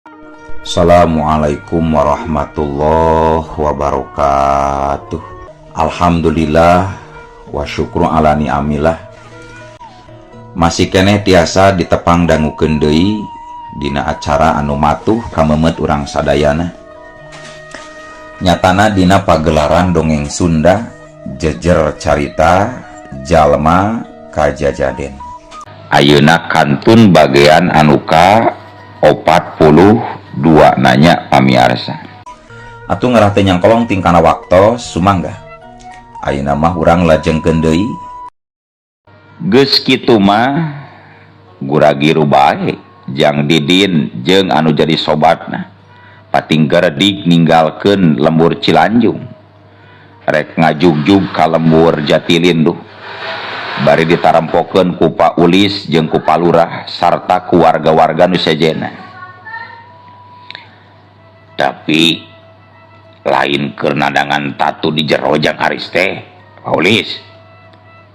Assalamualaikum warahmatullahi wabarakatuh. Alhamdulillah wa syukru ala ni'amillah. Masih keneh tiasa ditepang dangukeun deui dina acara anu matuh kameumeut urang sadayana. Nyatana dina pagelaran dongeng Sunda Jejer Carita Jalma Kajajaden. Ayeuna kantun bagian anu ka 42 nanya pamiarsa. Atuh ngarah teu nyangkolong tingkana waktos sumangga. Ayeuna mah urang lajengkeun deui. Geus kitu mah gura-giru bae Jang Didin jeung anu jadi sobatna. Pating geredig ninggalkeun lembur Cilanjung. Rek ngajugjug ka lembur Jatilinduh. Bari ditarempokeun ku Pak Ulis jeung ku Pak Lurah sarta ku warga-warga nu sejenna. Tapi lain keur nadangan tatu di jero Jang Aris teh, Pak Ulis.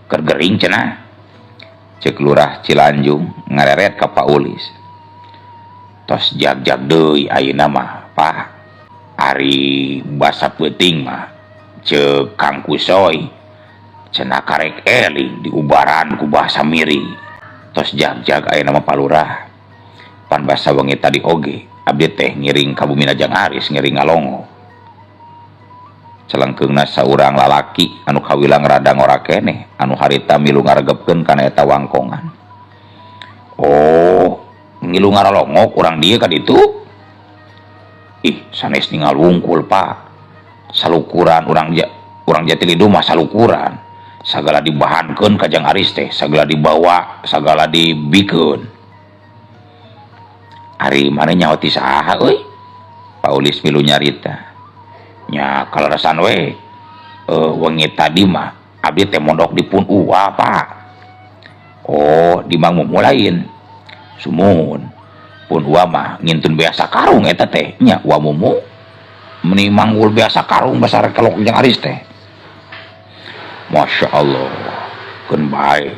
Keur gering cenah. Ceuk Lurah Cilanjung ngareret ka Pak Ulis. Tos jag-jag deui ayeuna mah, Pak. Ari basa peuting mah ceuk Kang Kusoy cenah karek eling diubaran ku bahasa miri. Tos jag-jag ayeuna mah, Pak Lurah. Pan basa wengi tadi oge abdi teh ngiring ka bumina Jang Aris ngiring ngalongo. Celengkeungna saurang lalaki anu kawilang rada ngora keneh anu harita milu ngaregepkeun kana eta wangkongan. Oh, ngilu ngaralongok urang dieu ka ditu? Ih, sanes ningal wungkul, Pak. Salukuran urang Jatilinduh mah salukuran. Sagala dibahankeun ka Jang Aris teh, sagala dibawa, sagala dibikeun. Ari maneh nyaho ti saha euy? Pak Ulis milu nyarita. Nya kaleresan we wengi tadi mah abdi teh mondok di pun Uwa, Pak. Oh, di Mang Mumu lain. Sumuhun. Pun Uwa mah ngintun biasa karung eta teh. Nya Uwa Mumu meni manggul biasa karung besar kelok Jang Aris teh. Masya Allah, keun bae.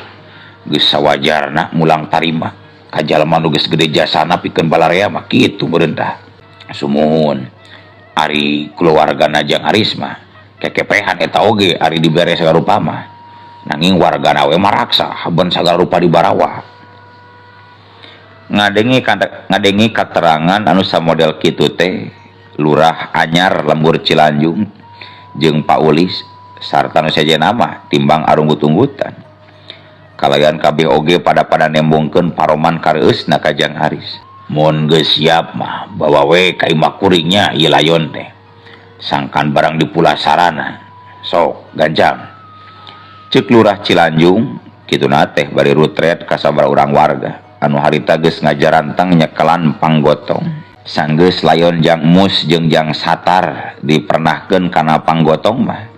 Geus sawajarna mulang tarima ka jalma nu geus gede jasana pikeun balarea mah kitu meureun tah. Sumuhun. Ari keluargana Jang Aris mah kekepehan eta oge ari dibere sagala rupa mah. Nanging wargana we maraksa haben sagala rupa di barawa. Ngadenge katerangan anu samodel kitu teh Lurah anyar lembur Cilanjung jeung Pak Ulis sarta nu sejenna mah timbang arunggut-unggutan. Kalayan kabeh oge pada-pada nembongkeun paroman kareueusna ka Jang Aris. Mun geus siap mah bawa we ka imah kuringnya ieu layon teh. Sangkan barang dipulasarana. Sok gancang. Ceuk Lurah Cilanjung kituna teh bari rutret ka sabaraha urang warga anu harita geus ngajarantang nyekelan panggotong. Sanggeus layon Jang Mus jeung Jang Satar dipernahkeun kana panggotong mah.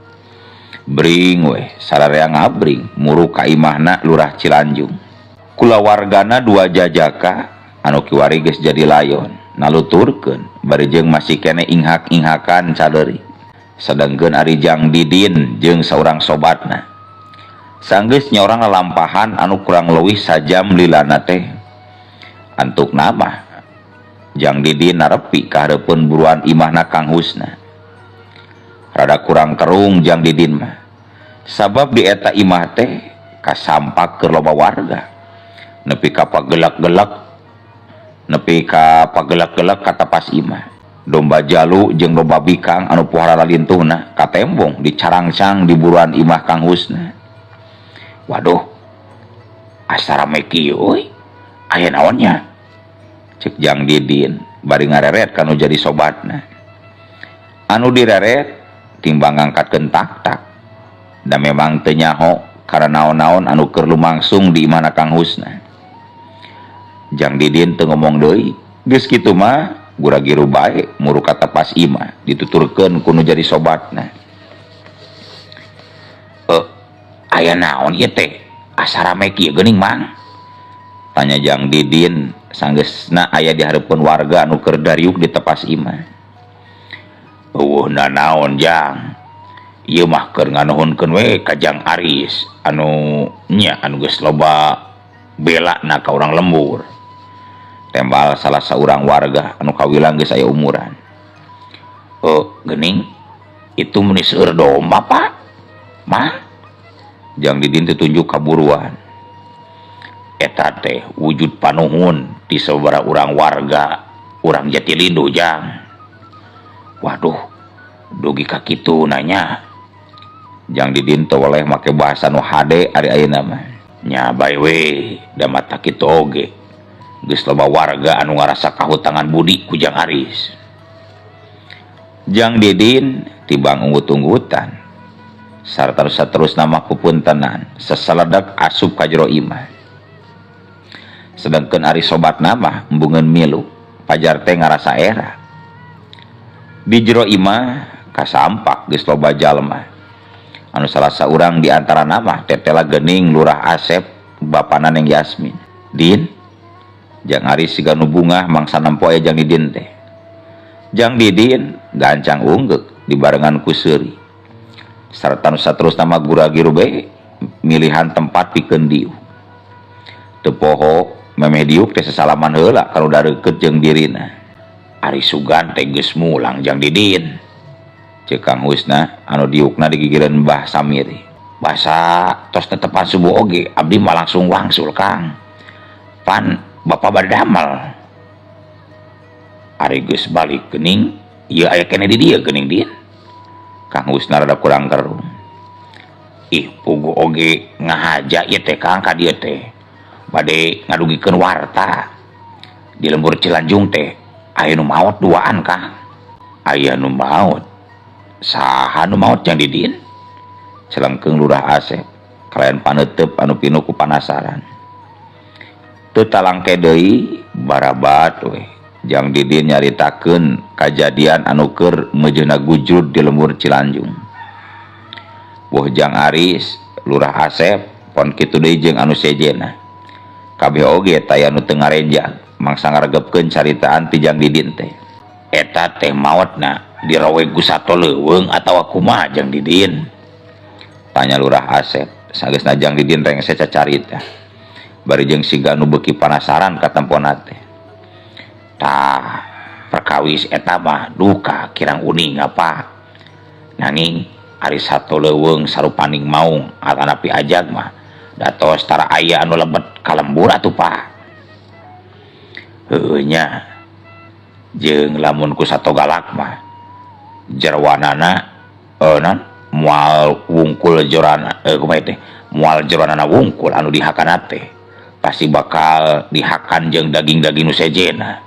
Bring weh sararea ngabring muru ka imahna Lurah Cilanjung. Kulawargana dua jajaka anu kiwari geus jadi layon naluturkeun bari jeung masih keneh inghak-inghakan caleuri. Sedengkeun ari Jang Didin jeung saurang sobatna. Sanggeus nyorang lalampahan anu kurang leuwih sajam lilana teh. Antukna mah Jang Didin narepi ka hareupeun buruan imahna Kang Husna. Rada kurang terung Jang Didin mah. Sabab di eta imah teh kasampak keur loba warga. Nepi ka pagelak-gelak, nepi ka pagelak-gelak ka tapas imah. Domba jalu jeung domba bikang anu pohara lalintuhna katembong dicarangcang di buruan imah Kang Husna. Waduh, asa rame kieu euy. Aya naonnya? Ceuk Jang Didin bari ngareret kanu jadi sobatna. Anu direret timbang ngangkatkeun tak-tak. Da memang teu nyaho karena naon-naon anu keur lumangsung di imahna Kang Husna. Jang Didin teu ngomong deui. Geus kitu mah gura-giru bae muru ka tapas imah dituturkeun ku nu jadi sobatna. Aya naon ieu teh? Asa rame kieu geuning, Mang? Tanya Jang Didin sanggeusna aya di hareupeun warga anu keur dariuk di tepas imah. Eueuh nanaon, Jang? Ieu mah keur nganuhunkeun we ka Jang Aris anu nya anu geus loba bela na ka urang lembur. Tembal salah saurang warga anu kawilang geus aya umuran. Oh, geuning itu meni seueur domba, Pak. Mah Jang Didin tunjuk kaburuan. Eta teh wujud panuhun di sababaraha urang warga urang Jatilindu, Jang. Waduh, dugi ka kitu nanya. Jang Didin teu weleh make bahasa nu hade ari ayeuna mah. Nya bae we, da mata kitu oge. Geus loba warga anu ngarasa kahutangan budi ku Jang Aris. Jang Didin tibang unggut-unggutan sarta saterusna mah pupuntenan seseledak asup ka jero imah. Sedangkan ari sobatna mah embungeun milu pajar teh ngarasa era. Di jero imah kasampak geus loba jalma. Anu salah saurang di antara mah tetela geuning Lurah Asep, bapana Neng Yasmin. Din, Jang Aris siga nu bungah mangsa nempo aya Jang Didin teh. Jang Didin gancang unggeuk dibarengan ku seuri. Sarta nu saterusna mah gura-giru bae milihan tempat pikeun diuk. Teu poho memeh diuk teh sesalaman heula ka nu dareukeut jeung dirina. Ari sugan teh geus mulang, Jang Didin. Ceuk Kang Husna anu diukna digigireun Mbah Samiri. Basa tos tetepan subuh oge abdi mah langsung wangsul, Kang. Pan bapa bade damel. Ari geus balik geuning, ieu aya keneh di dieu geuning, Din. Kang Husna rada kurang kerung. Ih, puguh oge ngahaja ieu teh, Kang, ka dieu teh. Bade ngadugikeun warta. Di lembur Cilanjung teh aya nu maot duaan, Kang. Aya nu maot. Saha nu maot, Jang Didin? Celengkeung Lurah Asep kalayan paneuteub anu pinuh ku panasaran. Teu talangke deui barabat we Jang Didin nyaritakeun kajadian anu keur meujeuhna gujrud di lembur Cilanjung. Boh Jang Aris, Lurah Asep, pon kitu deui jeung anu sejenna. Kabeh oge taya nu teu ngarenjag mangsa ngaregepkeun caritaan ti Jang Didin teh. Eta teh maotna diraweg ku sato leuweung atawa kumaha, Jang Didin? Tanya Lurah Asep. Sageusna Jang Didin rengse cacarita. Bari jeung siga nu beuki panasaran katempona teh. Tah, perkawis eta mah duka kirang uning apa. Nanging ari sato leuweung sarupaning maung atanapi ajag mah da tos tara aya anu lebet ka lembur atuh, Pak. Heueuh nya, jeung lamun ku sato galak mah jeroanana non moal wungkul jorana, kumaha teh, moal jeroanana wungkul anu dihakana teh pasti bakal dihakan jeung daging-daging nu sejena,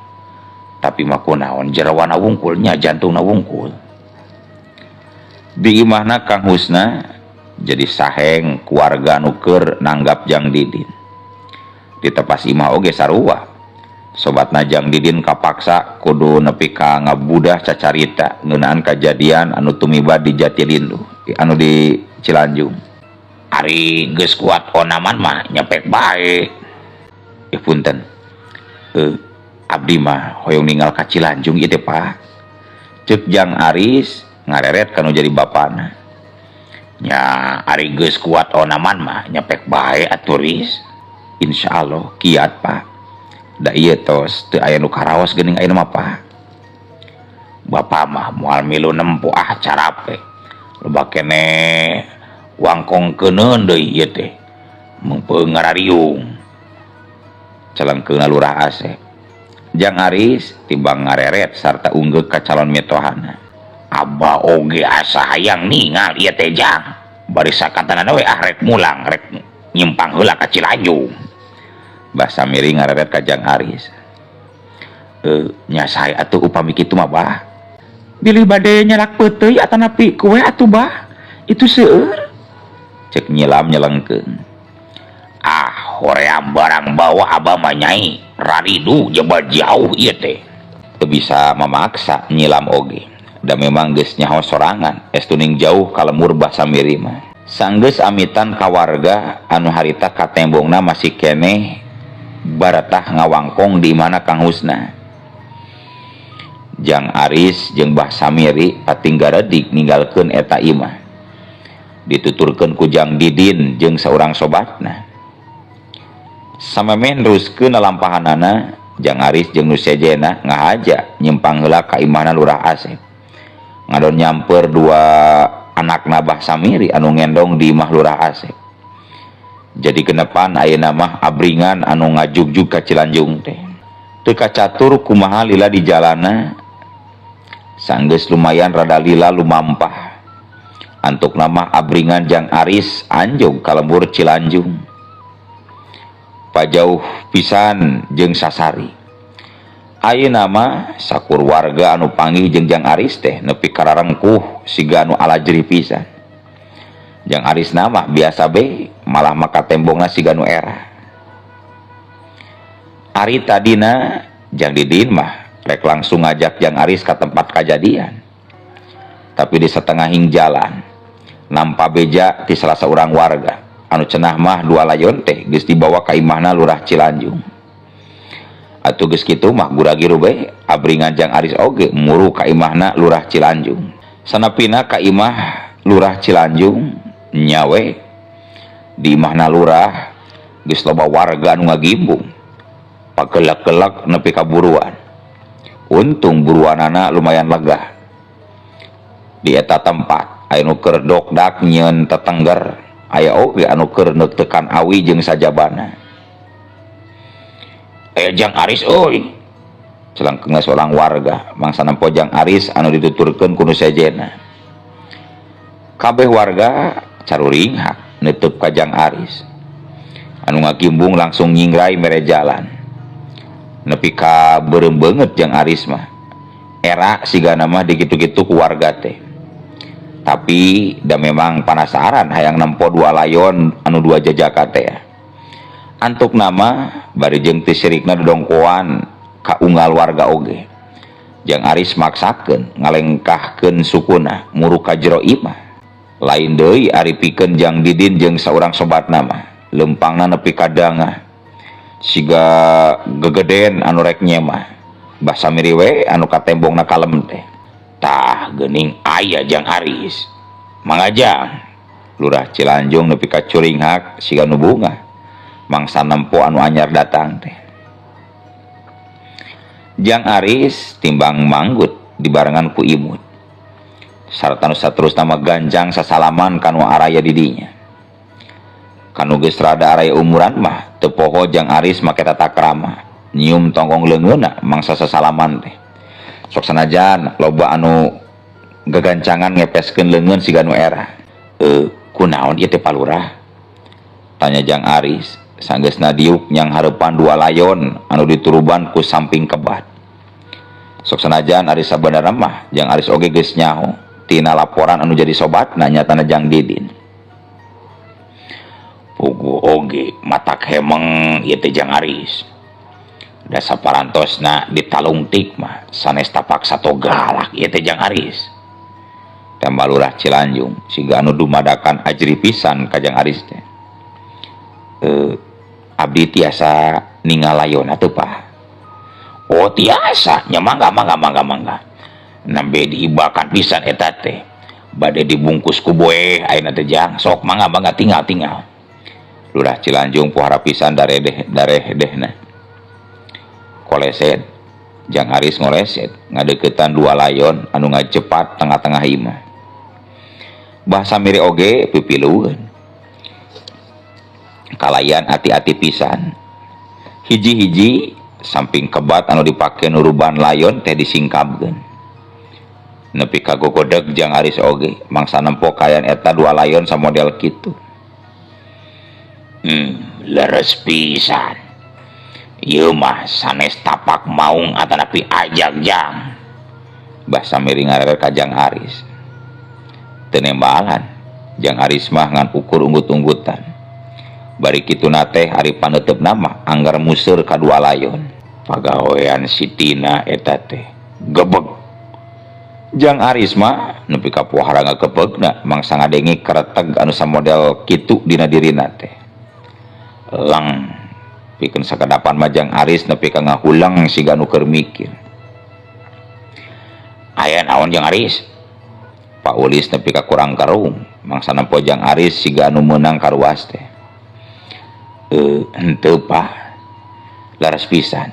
tapi mah kunaon jeroana wungkul nya jantungna wungkul. Di imahna Kang Husna jadi saheng keluarga nu keur nanggap Jang Didin. Di tepas imah oge sarua, sobatna Jang Didin kapaksa kudu nepi ka ngabudah cacarita ngeunaan kajadian anu tumiba di Jatilindu, anu di Cilanjung. Ari geus kuat onaman mah nyepek bae. Eh, punten, abdi mah hoyong ninggal ka Cilanjung ieu teh, Pak, ceuk Jang Aris ngareret kanu jadi bapana. Nya, ari geus kuat onaman mah nyepek bae atuh, Ris. Insyaallah kiat, Pak. Da ieu tos teu aya nu karaos geuning ayeuna mah, Pak. Bapak mah moal milu nempo ah, carape. Loba keneh wangkong keuneun deui ieu teh. Meungpeung ngarariung. Celengkeungna Lurah Asep. Jang Aris tibang ngareret sarta unggeuk ka calon mitohana. Abah oge asa hayang ningal ieu teh, Jang. Bari sakatana we ah rek mulang, rek nyimpang heula ka Cilanjung. Bah Samiri ngareret ka Jang Aris. Nya sae atuh upami kitu mah, Bah. Bilih bade nyalak peuteuy atanapi kue atuh, Bah. Itu seueur. Cek nyilam nyelengkeun. Ah, hoream barang bawa abah mah, Nyai. Raridu jebal jauh ieu teh. Teu bisa memaksa nyilam oge. Da memang geus nyaho sorangan, estuning jauh ka lembur Bah Samiri mah. Sanggeus amitan ka warga anu harita katembongna masih keneh baratah ngawangkong di imahna Kang Husna. Jang Aris jeung Bah Samiri pating garedik ninggalkeun eta imah. Dituturkeun ku Jang Didin jeung saurang sobatna. Samemeh neruskeun lalampahanana, Jang Aris jeung nu sejenna ngahaja nyimpang heula ka imahna Lurah Asep. Ngadon nyamper dua anak Bah Samiri anu ngendong di imah Lurah Asep. Jadi genepan ayeuna mah abringan anu ngajugjug ka Cilanjung teh. Teu kacatur kumaha lila di jalana, sanggeus lumayan rada lila lumampah. Antukna mah abringan Jang Aris anjog ka lembur Cilanjung. Pajauh pisan jeung sasari. Ayeuna mah sakur warga anu panggih jeung Jang Aris teh nepi kararengkuh siga anu alajri pisan. Jang Aris nama biasa be, malah maka tembongna siga nu era. Ari tadina Jang Didin mah rek langsung ngajak Jang Aris ka tempat kajadian. Tapi di setengahing jalan nampa beja ti salah seorang warga anu cenah mah dua layon teh geus dibawa ka imahna Lurah Cilanjung. Atuh geus kitu mah gura-giru be abringan Jang Aris oge muru ka imahna Lurah Cilanjung. Sanapina ka imah Lurah Cilanjung nyawe di imahna lurah geus loba warga anu ngagimbung. Pagelak-gelak nepi ka buruan. Untung buruanana lumayan lega. Di eta tempat aya nu keur dokdak nyieun tetengger, aya oge anu keur neuktekan awi jeung sajabana. Jang Aris euy. Celangkeung seorang warga mangsa nempo Jang Aris anu dituturkeun ku nu sejenna. Kabeh warga caruringhak neuteub ka Jang Aris. Anu ngagimbung langsung nyingrai mere jalan. Nepi ka beureum beungeut Jang Aris mah. Era sigana mah dikitu-kitu ku warga teh. Tapi da memang panasaran hayang nempo dua layon anu dua jajaka teh. Antuk nama bari jeung teu sirikna dodongkoan ka unggal warga oge. Jang Aris maksakeun ngalengkahkeun sukuna muru ka jero imah. Lain deui ari pikeun Jang Didin jeung saurang sobatna mah leumpangna nepi ka dangah. Siga gegeden anu rek nyemah. Bah Samiri we anu katembongna kalem teh. Tah geuning aya Jang Aris. Mangajang Lurah Cilanjung nepi ka curinghak siga nu bungah. Mangsa nempo anu anyar datang teh. Jang Aris timbang manggut dibarengan ku Imut. Sarta nu saterusna mah ganjang sasalaman kanu araya di dinya. Kanu geus rada araya umuran mah teu poho Jang Aris make tata krama, nyium tonggong leungeunna mangsa sasalaman teh. Sok sanajan loba anu gagancangan ngepeskeun leungeun siga nu era. Kunaon ieu teh Pak Lurah? Tanya Jang Aris sanggeusna diuk nyang hareupan dua layon anu dituruban ku samping kebat. Sok sanajan ari sabenerna mah Jang Aris oge geus nyaho tina laporan anu jadi sobatna nyatana Jang Didin. Pugu oge matak hemeng ieu teh Jang Aris. Da saparantosna ditalungtik mah sanes tapak sato galak ieu teh Jang Aris. Tambah Lurah Cilanjung siga anu dumadakan ajri pisan ka Jang Aris teh. Abdi tiasa ningal layon atuh Pak. Oh tiasa nya mangga mangga mangga mangga. Nembe diibakan pisan eta teh. Bade dibungkus ku boeh ayeuna teh Jang. Sok mangga mangga tinggal tinggal. Lurah Cilanjung pohara pisan daredeh darehdehna. Koleset Jang Aris ngoleset ngadeukeutan dua layon anu ngajepat tengah-tengah imah. Bah Samiri oge pipilueun. Kalayan ati-ati pisan. Hiji-hiji samping kebat anu dipake nuruban layon teh disingkapkeun. Nepi ka gogodeg Jang Aris oge mangsa nempo kayan eta dua layon samodel kitu. Leres pisan. Ieu mah sanes tapak maung atanapi ajag Jang. Bah Samiri ngarere ka Jang Aris. Teu nembalan Jang Aris mah ngan ukur unggut-unggutan. Bari kituna teh ari paneuteup mah anggar museur ka dua layon. Pagawean si Tina eta teh gebeg. Jang Aris mah nepi ka pohara ngakepegna mangsa ngadenge kereteg anu samodel kitu dina dirina teh. Lang pikeun sakedapan mah Jang Aris nepi ka ngahulang siga nu keur mikir. Aya naon Jang Aris? Pak Ulis nepi ka kurang karung mangsa nempo Jang Aris siga anu meunang karuas teh. Henteu Pak. Laras pisan.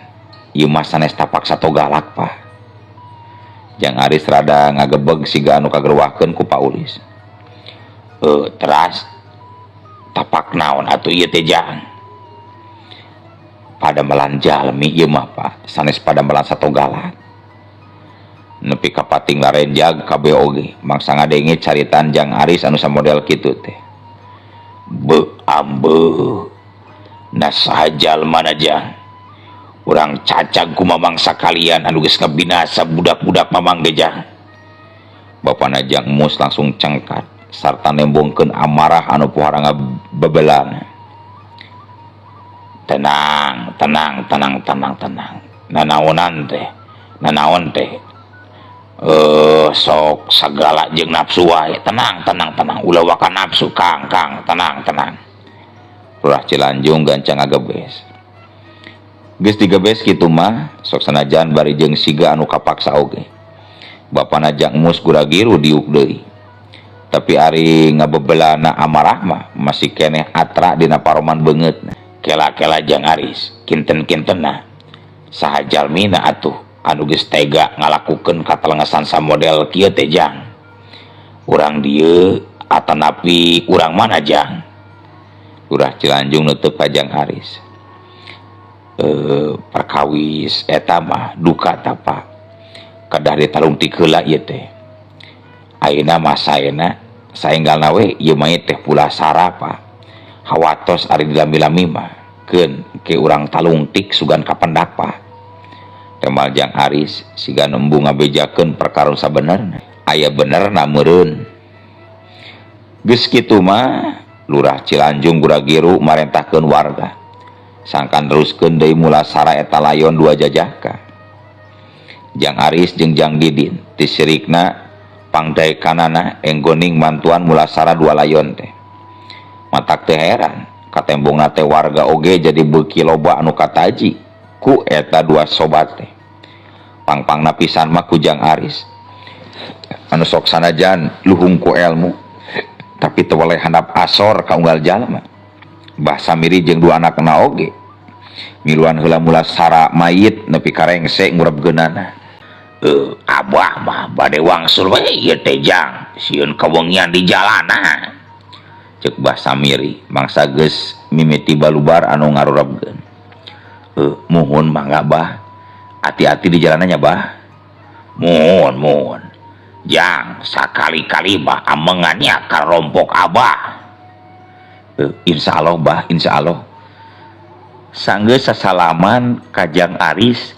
Ieu mah sanes tapak sato galak, Pak. Jang Aris rada ngagebeg siga anu kagerwahkeun ku Pak Ulis. Teras tapak naon atuh ieu teh, Jang? Padamelan jalmi ieu mah, Pak, sanes padamelan sato galak. Nepi ka pating larenjag kabeh oge mangsa ngadenge caritan Jang Aris anu samodel kitu teh. Be ambeuh. Na saha jalmana, Jang? Urang cacag ku Mamang sakalian anu geus ngabinasa budak-budak Mamang ge, Jang. Bapana Jang Mus langsung cengkat sarta nembongkeun amarah anu pohara ngabebelana. Tenang, tenang, tenang, tenang, tenang. Nanaonan teh, nanaon teh? Sok sagala jeung nafsu wae. Tenang, tenang, tenang. Ulah waka nafsu, Kang, Kang, tenang, tenang. Lurah Cilanjung gancang ngagebes. Geus digebes kitu mah, sok sanajan bari jeung siga anu kapaksa oge. Bapana Jang Mus gura-giru diuk deui. Tapi ari ngabebelana amarah mah masih keneh atra dina paroman beungeutna. Kela-kela, Jang Aris, kinten-kintenna saha jalmina atuh anu geus tega ngalakukeun katelengesan samodel kieu teh, Jang? Urang dieu atanapi urang mana, Jang? Lurah Cilanjung nutup ka Jang Aris. Perkawis eta mah duka tapa kedah ditalungtik heula ieu teh. Ayeuna mah saena saenggalna we ieu mah teh pulasara, Pak. Hawatos ari dilami-lami mah keun ke urang talungtik sugan kapendak, Pak. Temal Jang Aris siga embung ngabejakeun perkara sabenerna. Aya benerna meureun. Geus kitu mah Lurah Cilanjung gura-giru marentahkeun warga sangkan neruskeun deui mulasara eta layon dua jajaka. Jang Aris jeung Jang Didin tisirikna pangdaekanana enggoning mantuan mulasara dua layon teh. Matak teu heran katembongna teh warga oge jadi beuki loba anu kataji ku eta dua sobat teh. Pangpangna pisan mah ku Jang Aris anu sok sanajan luhung ku elmu tapi teu weleh handap asor ka unggal jalma. Bah Samiri jeung dua anakna oge miluan heula mulasara mayit nepi ka rengse ngurebkeunana. Abah mah bade wangsul we ieu teh, Jang, sieun kawengian di jalana. Ceuk Bah Samiri mangsa geus mimiti balubar anu ngarurebkeun. Muhun mangga, Bah. Hati-hati di jalanannya, Bah. Muhun, muhun. Jang, sakali-kali mah amengannya karompok Abah. Insya Allah, Bah, insya Allah. Sanggeus sasalaman ka Jang Aris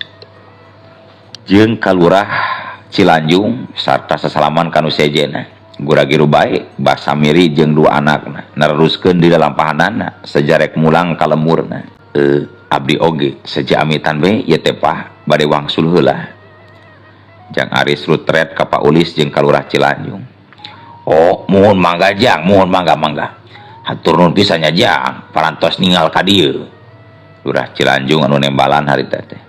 jeung ka Lurah Cilanjung sarta sasalaman ka nu sejenna. Gura-giru bae Bah Samiri jeung dua anakna neruskeun di lalampahanana sejarek mulang ka lemurna. Abdi oge seja amitan we ieu teh, Pak, bade wangsul heula. Jang Aris rutret ka Pak Ulis jeung ka Lurah Cilanjung. Oh, muhun mangga, Jang, muhun mangga mangga. Hatur nuhun pisan nya, Jang, parantos ninggal ka dieu. Lurah Cilanjung anu nembalan harita teh.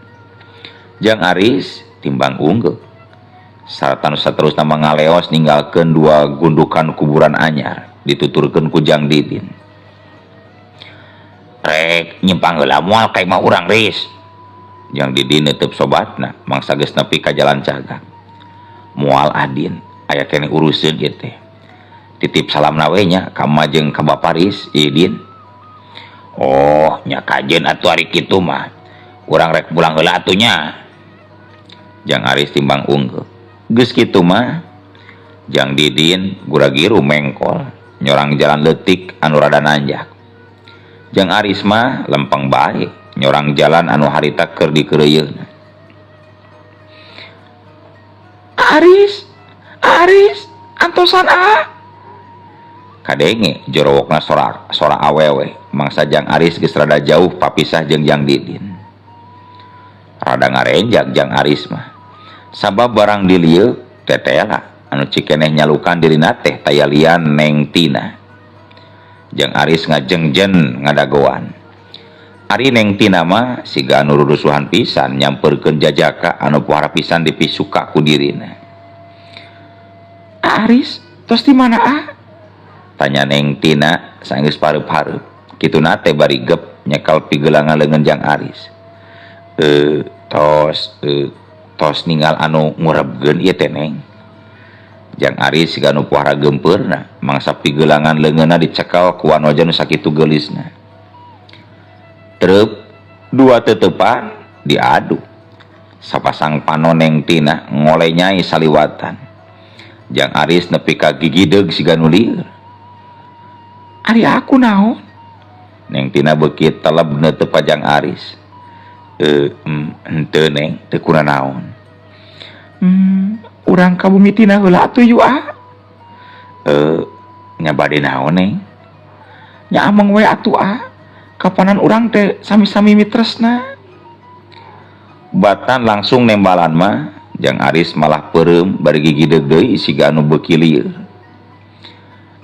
Jang Aris timbang unggul. Sarta nu saterusna mangaleos ninggalkeun dua gundukan kuburan anyar dituturkeun ku Jang Didin. Rek nyimpang heula moal ka imah urang, Ris? Jang Didin neuteub sobatna mangsa geus nepi ka jalan cagak. Moal, Adin, aya keneh uruseun ieu teh. Titip salamna we nya ka emak jeung ka Bapa, Ris, Idin. Oh, nya kajen atuh ari kitu mah. Urang rek pulang heula atuh nya. Jang Aris timbang unggul. Geus kitu mah Jang Didin gura-giru mengkol nyorang jalan leutik anu rada nanjak. Jang Aris mah lempeng bae nyorang jalan anu harita keur dikeureuyeuna. Aris, Aris, antosan ah. Kadenge jorowokna sora sora awewe mangsa Jang Aris geus rada jauh papisah jeung Jang Didin. Rada ngarenjag Jang Aris mah. Sabab barang dilieu tetela anu cikeneh nyalukan dirina teh tayalian Neng Tina. Jang Aris ngajengjen ngadagoan. Ari Neng Tina mah siga anu rurusuhan pisan nyamperkeun jajaka anu pohara pisan dipisuka ku dirina. Aris, tos di mana ah? Tanya Neng Tina sanggeus pareup-pareup. Kituna teh bari gep nyekal pigelangan leungeun Jang Aris. Tos tos ninggal anu ngurebkeun ieu teh, Neng. Jang Aris siga nu puara gempeurna mangsa pigelangan leungeunna dicekel ku wanoja nu sakitu geulisna. Trep dua tetepan diadu. Sapasang panon Neng Tina ngolenyai saliwatan. Jang Aris nepi ka gigideug siga nu lieur. Ari aku naon? Neng Tina beuki teleb neuteub ka Jang Aris. Henteu, Neng, teu kunanaon. Urang ka bumi Tina heula atuh yu ah. Nya bade naon, Neng? Nya ameng we atuh ah. Kapanan urang teh sami-sami mitresna. Batan langsung nembalan mah Jang Aris malah peureum bari gigideug deui siga anu beuki lieur.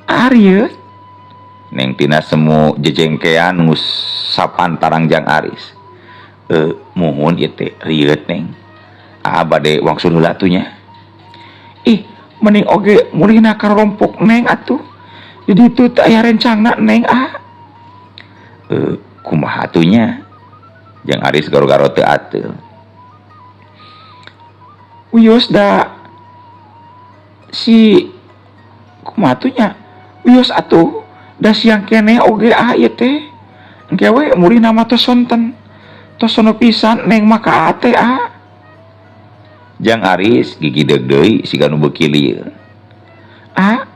Ari Neng Tina semu jejengkean ngusapan tarang Jang Aris. Muhun ieu teh rieut, Neng. Ah, bade wangsul heula atuh nya. Ih, mending oge mulihna ka rompok Neng atuh. Di ditu teh aya rencangna Neng ah. Kumaha atuh nya? Jang Aris garo-garo teu ateul. Wios da si kumaha atuh nya? Wios atuh da siang keneh oge ah ieu teh. Engke we mulihna mah tos sonten. Tos sono pisan Neng mah ka teh ah. Jang Aris gigideug deui siga nu beuki lieur. Ah,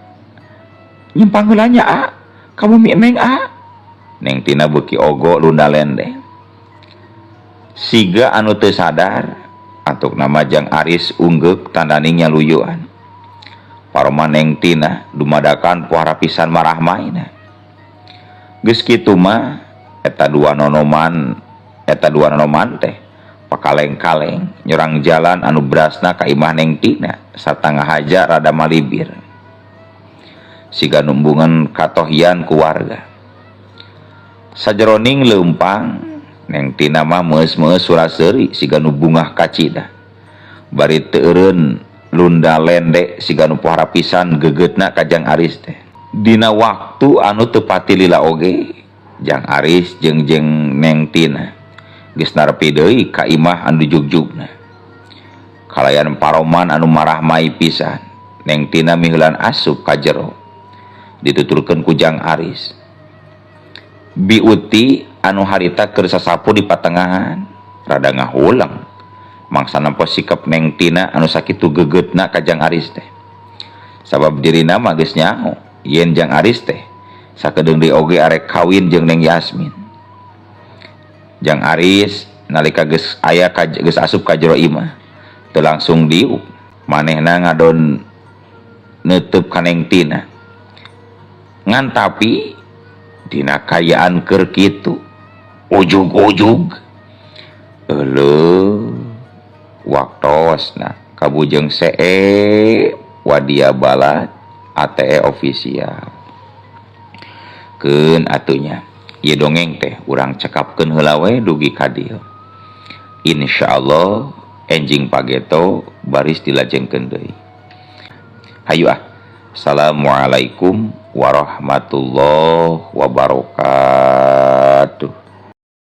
nyimpang heula nya ah, ka bumi Neng ah. Neng Tina beuki ogo lunda lende. Siga anu teu sadar, antukna mah Jang Aris unggeuk tandaning nyaluyuan. Paroma Neng Tina dumadakan puara pisan marahmaina. Geus kitu mah eta dua nonoman teh pakaleng-kaleng nyorang jalan anu brasna ka imah Neng Tina sarta ngahaja rada malibir. Siga numbungan katohian ku warga. Sajeroning leumpang Neng Tina mah meus-meus suraseuri siga nu bungah kacida. Bari teu eureun lunda lende siga nu pohara pisan gegeutna ka Jang Aris teh. Dina waktu anu teu pati lila oge, Jang Aris jeung jeung Neng Tina geus narepi deui ka imah anu jugjugna. Kalayan paroman anu marahmai pisan, Neng Tina miheulan asup ka jero. Dituturkeun ku Jang Aris. Bi Uti anu harita keur sasapu di patengahan rada ngahuleng mangsa nempo sikep Neng Tina anu sakitu gegeutna ka Jang Aris teh. Sabab dirina mah geus nyaho yen Jang Aris teh sakedeung deui oge arek kawin jeung Neng Yasmin. Jang Aris nalika geus aya geus asup ka jero imah teu langsung diuk, manehna ngadon neuteub ka Neng Tina. Ngan tapi dina kayaan keur kitu ujug-ujug euleuh waktosna kabujeng see Wadia Balad ATE official. Keun atunya ieu dongeng teh urang cekapkeun heula we dugi ka dieu. Insyaallah enjing pageto baris dilajengkeun deui. Hayu ah. Assalamualaikum warahmatullahi wabarakatuh.